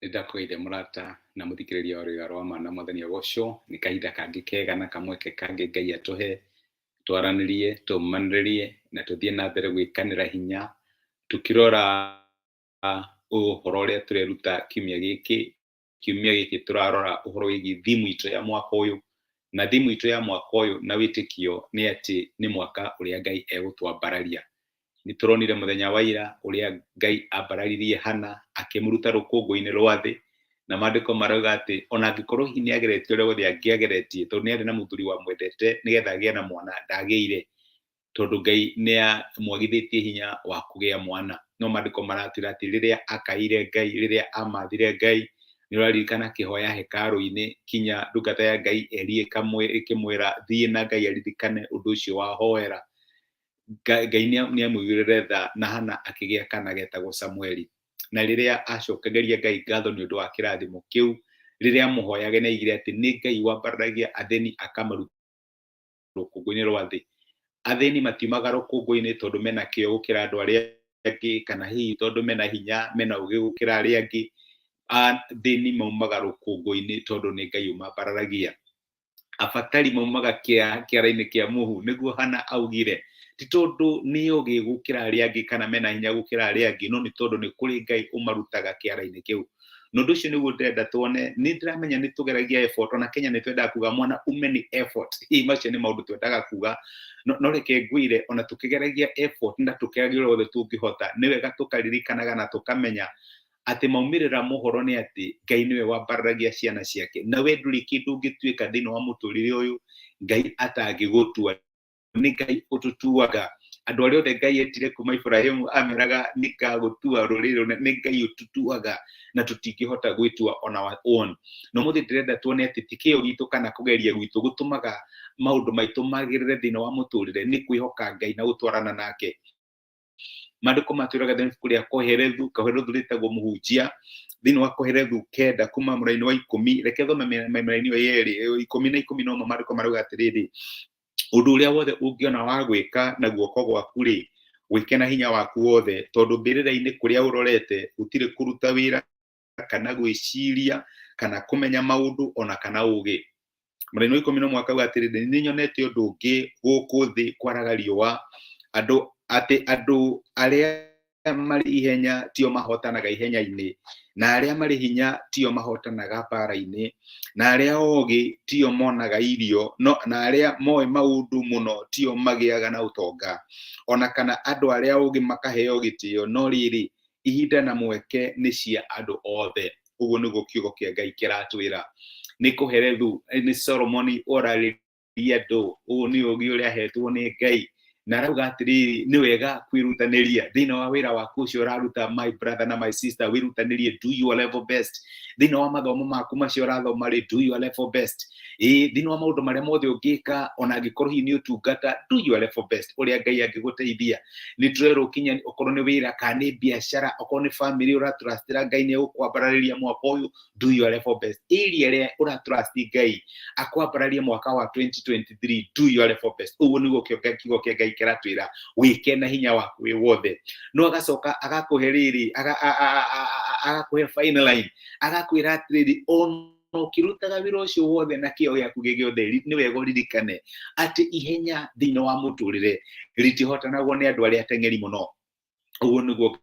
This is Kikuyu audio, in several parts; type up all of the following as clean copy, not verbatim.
Nĩndakũgeithia mũrata na mũthikĩrĩria wa Rwĩga rwa Ma na Mwathani agocwo. Nĩ kahinda kangĩ kega na kamweke kangĩ Ngai atũhe twaranĩrie, tũmanĩrĩrie na tũthiĩ na mbere gwĩkanĩra hinya tũkĩrora ũhoro ũrĩa tũreruta kiumia gĩkĩ. Kiumia gĩkĩ tũrarora ũhoro wĩgiĩ thimu itũ ya mwaka ũyũ, na thimu itũ ya mwaka ũyũ na wĩtĩkio nĩ atĩ nĩ mwaka ũrĩa Ngai egũtwambararia. Nĩ tũronire mũthenya wa ira ũrĩa Ngai ambararirie Hana akĩmũruta rũkũngũ-inĩ rwa thĩ, na maandĩko marauga atĩ ona angĩkorwo hihi nĩ ageretie ũrĩa wothe angĩageretie, tondũ nĩ arĩ na mũthuri wamwendete nĩgetha agĩe na mwana, ndagĩire, tondũ Ngai nĩ amwagithĩtie hinya wa kũgĩa mwana. No maandĩko maratwĩra atĩ rĩrĩa akaĩire Ngai, rĩrĩa amathire Ngai, nĩ ũraririkana akĩhoya hekarũ-inĩ kinya ndungata ya Ngai Eli ĩkĩmwĩra thiĩ na Ngai aririkane ũndũ ũcio wahoera. Ngai nĩ amũiguĩrĩre tha na Hana akĩgĩa kana getagwo Samueli. Na rĩrĩa acokagĩria Ngai ngatho nĩ ũndũ wa kĩrathimo kĩu, rĩrĩa amũhoyaga nĩ aigire atĩ nĩ Ngai wambararagia athĩni akamaruta rũkũngũ-inĩ rwa thĩ. Athĩni matiumaga rũkũngũ-inĩ tondũ mena kĩo gũkĩra andũ arĩa angĩ, kana hihi tondũ mena hinya, mena ũgĩ gũkĩra arĩa angĩ. Athĩni maumaga rũkũngũ-inĩ tondũ nĩ Ngai ũmambararagia. Abatari maumaga kĩara-inĩ kĩa mũhu, nĩguo Hana augire. Ti tondũ nĩ ogĩ gũkĩra arĩa angĩ kana mena hinya gũkĩra arĩa angĩ, no nĩ tondũ nĩ kũrĩ Ngai ũmarutaga kĩara-inĩ kĩu. Na ũndũ ũcio nĩguo ndĩrenda tuone. Nĩ ndĩramenya nĩ tũgeragia effort, ona Kenya nĩ twendaga kuga mwana ume nĩ effort. Hihi macio nĩ maũndũ twendaga kuga, no reke ngwĩre, ona tũkĩgeragia effort na tũkĩgeragia ũrĩa wothe tũngĩhota, nĩ wega tũkaririkanaga na tũkamenya atĩ maumĩrĩra mohoro nĩ atĩ Ngai nĩwe wambararagia ciana ciake, na we ndũrĩ kĩndũ ũngĩtuĩka thĩinĩ wa mũtũrĩre ũyũ Ngai atangĩgũtua. Nĩ Ngai ũtũtuaga. Andũ arĩa othe Ngai etire kuma Ibrahimu ameraga nĩ ngagũtua rũrĩrĩ rũnene. Nĩ Ngai ũtũtuaga na tũtingĩhota gwĩtua on our own. Na ũmũthĩ ndĩrenda tuone atĩ ti kĩyo gitũ kana kũgeria gwitũ gũtũmaga maũndũ maitũ magĩrĩre thĩinĩ wa mũtũrĩre, nĩ kwĩhoka Ngai na gũtwarana nake. Maandĩko matwĩraga thĩinĩ ibuku rĩa Kohelethu, Kohelethu rĩtagwo mũhunjia, thĩinĩ wa Kohelethu 9 kuma mũraini wa 10, reke thome mĩraini ĩyo yerĩ, 10 na 11. Maandĩko marauga atĩrĩrĩ, ũndũ ũrĩa wothe ũngĩona wa gwĩka na guoko gwaku rĩ, wĩke na hinya waku wothe, tondũ mbĩrĩra-inĩ kũrĩa ũrorete gũtirĩ kũruta wĩra kana gwĩciria kana kũmenya maũndũ ona kana ũgĩ. Mũraini wa 11 akauga atĩrĩrĩ, nĩ nyonete ũndũ ũngĩ gũkũ thĩ kwaraga riũa, andũ atĩ andũ arĩa marĩ ihenya tio mahotanaga ihenya-inĩ, na arĩa marĩ hinya tio mahotanaga mbara-inĩ, na arĩa ogĩ tio monaga irio, no na arĩa moĩ maũndũ mũno tio magĩaga na ũtonga, ona kana andũ arĩa ogĩ makaheo gĩtĩo, no rĩrĩ, ihinda na mweke nĩ cia andũ othe. Ũguo nĩguo kiugo kĩa Ngai kĩratwĩra. Nĩ Kohelethu, nĩ Solomoni ũrarĩria andũ. Ũũ nĩ ũgĩ ũrĩa ahetwo nĩ Ngai, na arauga atĩrĩrĩ, nĩ wega kwĩrutanĩria thĩinĩ wa wĩra waku ũcio ũraruta. My brother na my sister, wĩrutanĩrie, do your level best thĩinĩ wa mathomo maku macio ũrathoma rĩ, do your level best. Ĩĩ, thĩinĩ wa maũndũ marĩa mothe ũngĩka, ona angĩkorwo hihi nĩ ũtungata, do your level best ũrĩa Ngai angĩgũteithia. Nĩ tũrerwo kinya okorwo nĩ wĩra kana nĩ biacara, okorwo nĩ family ũratrustĩra Ngai nĩ egũkwambararĩria mwaka ũyũ, do your level best. Area ĩrĩa ũratrust Ngai akwambararie mwaka wa 2023, do your level best. Ũguo nĩguo kiugo kĩa Ngai kĩratwĩra, wĩke na hinya waku wĩ wothe. No agacoka agakũhe rĩrĩ, agakũhe final line, agakwĩra atĩrĩrĩ, ona ũkĩrutaga wĩra ũcio wothe na kĩo gĩaku gĩ gĩothe, nĩ wega ũririkane atĩ ihenya thĩinĩ wa mũtũrĩre rĩtihotanagwo nĩ andũ arĩa ateng'eri mũno. Ũguo nĩguo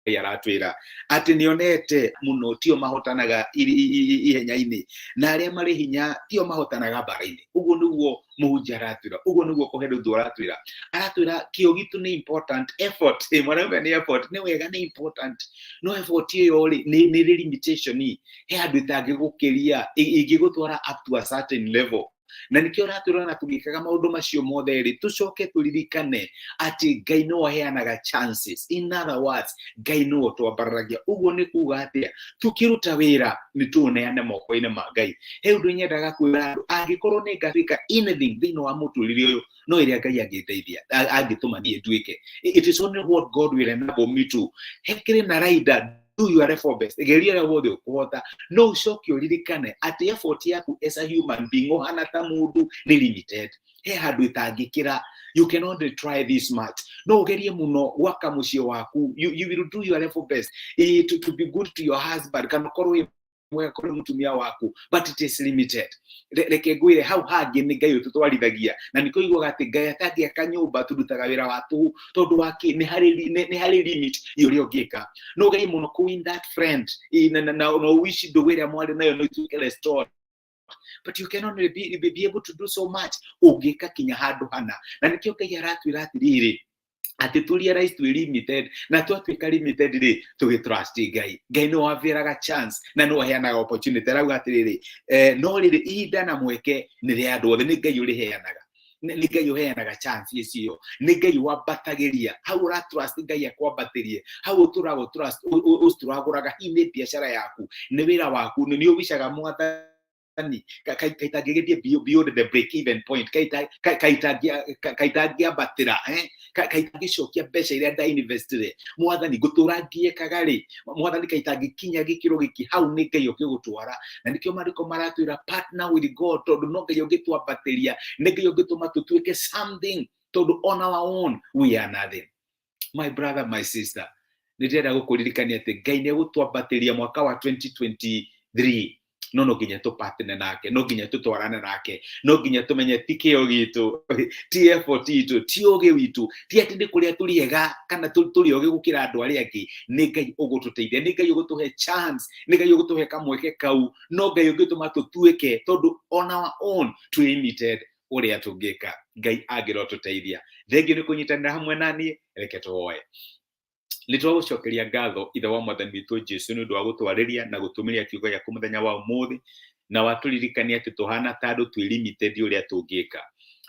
Ngai aratwĩra atĩ nĩonete mũno tio mahotanaga ihenya-inĩ, na arĩa marĩ hinya tio mahotanaga mbara-inĩ. Ũguo nĩguo mũhunjia aratwĩra, ũguo nĩguo Kohelethu aratwĩra. Aratwĩra kĩo gitũ nĩ important, effort, mwanaume nĩ effort, nĩ wega, nĩ important, no effort ĩyo rĩ nĩ ĩrĩ limitation, he handũ ĩtangĩgũkĩria, ĩngĩgũtwara up to a certain level. Na nĩkĩo ũratwĩra na tũgĩkaga maũndũ macio mothe rĩ, tũcoke tũririkane atĩ Ngai nĩwe ũheanaga chances. In other words, Ngai nĩwe ũtwambararagia. Ũguo nĩ kuga atĩa? Tũkĩruta wĩra nĩ tũũneane moko-inĩ ma Ngai. He ũndũ nyendaga kwĩra andũ, angĩkorwo nĩ ngatuĩka anything thĩinĩ wa mũtũrĩre ũyũ, no ĩrĩa Ngai angĩndeithia, angĩtũma niĩ nduĩke, it is only what God will enable me to. Hekĩrĩ na rider. Do your level best, geria ũrĩa wothe ũkũhota, no ũcoke ũririkane atĩ effort yaku as a human being, ũhana ta mũndũ, nĩ limited. He handũ ĩtangĩkĩra. You can only try this much. No ũgerie mũno gwaka mũciĩ waku. You will do your level best to be good to your husband, kana ũkorwo wĩ mwega kũrĩ mũtumia waku, but it is limited. Reke ngwĩre, hau hangĩ nĩ Ngai ũtũtwarithagia, na nĩkĩo iguaga atĩ Ngai atangĩaka nyũmba tũrutaga wĩra wa tũhũ. Tondũ wa kĩ? Nĩ harĩ limit ya ũrĩa ũngĩka. No ũgerie mũno kũ win that friend, na ũwici ndũgũ ĩrĩa mwarĩ nayo no ituĩke restored, but you can only be able to do so much. Ũngĩka kinya handũ hana, na nĩkĩo Ngai aratwĩra atĩrĩrĩ, atĩ tũ realize twĩ limited, na twatuĩka limited rĩ, tũgĩ trust Ngai. Ngai nĩ wavĩraga chance na nĩ waheanaga opportunity. Arauga atĩrĩrĩ, no rĩrĩ, ihinda na mweke nĩ rĩa andũ othe. Nĩ Ngai ũrĩheanaga, nĩ Ngai ũheanaga chance icio, nĩ Ngai wambatagĩria. Hau ũra trust Ngai akwambatĩrie, hau ũtũraga trust ũstragũraga. Hihi nĩ biacara yaku, nĩ wĩra waku, nĩ ũwicaga Mwathani kaitangĩgĩthiĩ beyond the break even point, kaitangĩambatĩra, kaitangĩcokia mbeca iria ndainvestire. Mwathani, ngũtũra ngiĩkaga rĩ? Mwathani, kaitangĩkinya gĩkĩro gĩkĩ? Hau nĩ Ngai ũkĩgũtwara, na nĩkĩo maandĩko maratwĩra partner with God, tondũ no Ngai ũngĩtwambatĩria, nĩ Ngai ũngĩtũma tũtuĩke something, tondũ on our own we are nothing. My brother, my sister, nĩ ndĩrenda gũkũririkania atĩ Ngai nĩ egũtwambatĩria mwaka wa 2023, no nginya tũpatine nake, no nginya tũtwarane nake, no nginya tũmenye ti kĩo gitũ, ti effort itũ, ti ũgĩ witũ, ti atĩ nĩ kũrĩa tũrĩ ega kana tũrĩ ogĩ gũkĩra andũ arĩa angĩ. Nĩ Ngai ũgũtũteithia, nĩ Ngai ũgũtũhe chance, nĩ Ngai ũgũtũhe kamweke kau, no Ngai ũngĩtũma tũtuĩke, tondũ on our own twĩ limited ũrĩa tũngĩka. Ngai angĩrotũteithia. Thengiũ nĩ kũnyitanĩra hamwe naniĩ. Reke tũhoe. Nĩ twagũcokeria ngatho, Ithe wa Mwathani witũ Jesu, nĩ ũndũ wa gũtwarĩria na gũtũmĩria kiugo gĩaku mũthenya wa ũmũthĩ, na watũririkania atĩ tũhana ta andũ twĩ limited ũrĩa tũngĩka,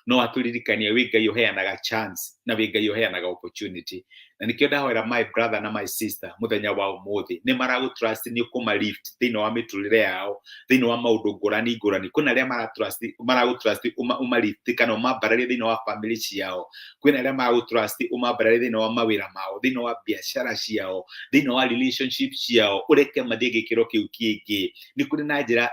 no watũririkania wĩ Ngai ũheanaga chance na wĩ Ngai ũheanaga opportunity. Na nĩkĩo ndahoera my brother na my sister mũthenya wa ũmũthĩ, nĩ maragũ trust nĩ ũkũma lift thĩinĩ wa mĩtũrĩre yao, thĩinĩ wa maũndũ ngũrani ngũrani. Kwĩna arĩa maragũ trust ũma lift kana ũmambararie thĩinĩ wa family ciao. Kwĩna arĩa maragũ trust ũmambararie thĩinĩ wa mawĩra mao, thĩinĩ wa biacara ciao, thĩinĩ wa relationship ciao, ũreke mathiĩ gĩkĩro kĩu kĩngĩ. Nĩ kũrĩ na njĩra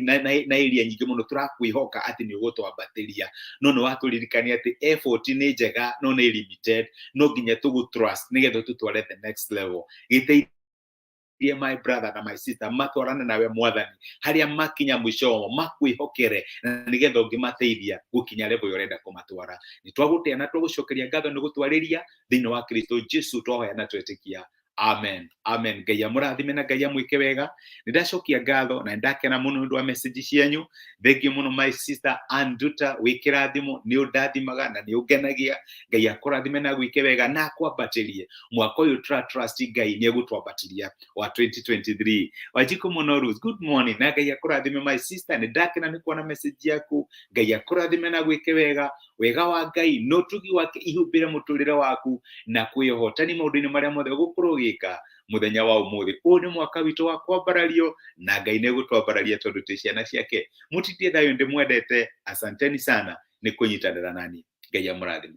na area nyingĩ mũno tũrakwĩhoka atĩ nĩ ũgũtwambatĩria, no nĩ watũririkania atĩ effort nĩ njega no nĩ limited. No nginya tũgũ trust nĩgetha tũtware the next level. Gĩteithie my brother na my sister matwarane nawe, Mwathani, harĩa makinya mũico wao makwĩhokere, na nĩgetha ũngĩmateithia gũkinya level ĩrĩa ũrenda kũmatwara. Nĩ twagũtĩa na twagũcokeria ngatho nĩ gũtwarĩria. Thĩinĩ wa Kristo Jesu twahoya na twetĩkia, amen, amen. Ngai amũrathime na Ngai amwĩke wega. Nĩ ndacokia ngatho na nĩ ndakena mũno nĩ ũndũ wa message cianyu. Thank you mũno, my sister Anduta, wĩ kĩrathimo, nĩ ũndathimaga na nĩ ũngenagia. Ngai akũrathime na gwĩke wega na akwambatĩrie mwaka ũyũ. Tra trust Ngai nĩ egũtwambatĩria wa 2023. Wanjikũ mũno Ruth, good morning, na Ngai akũrathime. My sister, nĩ ndakena nĩ kuona message yaku. Ngai akũrathime na gwĩke wega. Wega wa Ngai na ũtugi wake ihumbĩre mũtũrĩre waku na kwĩhotani maũndũ-inĩ marĩa mothe ũgũkorwo ũgĩka mũthenya wa ũmũthĩ. Ũyũ nĩ mwaka witũ wa kwambarario, na Ngai nĩ egũtwambararia tondũ twĩ ciana ciake. Mũtindie thayũ, ndĩmwendete. Asanteni sana nĩ kũnyitanĩra nani. Ngai amũrathime.